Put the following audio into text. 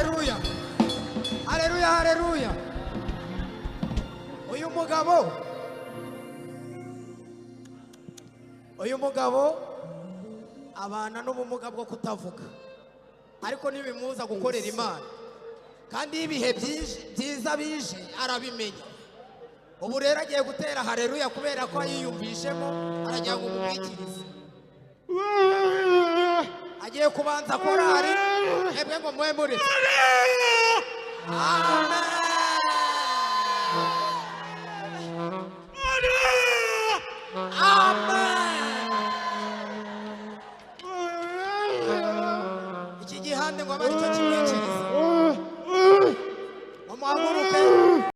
Haleluya, haleluya, haleluya. Uyu mugabo, uyu mugabo abana n'ubumuga bwo kutavuga, ariko ntibimubuza gukorera Imana, kandi iyo ibihe byiza bije arabimenya. Ubu rero agiye gutera haleluya kubera ko yiyumvishemo, aragira ngo umubwikirize. Agiye kubanza korari, mwebwe ngo mwe muretse. Amen.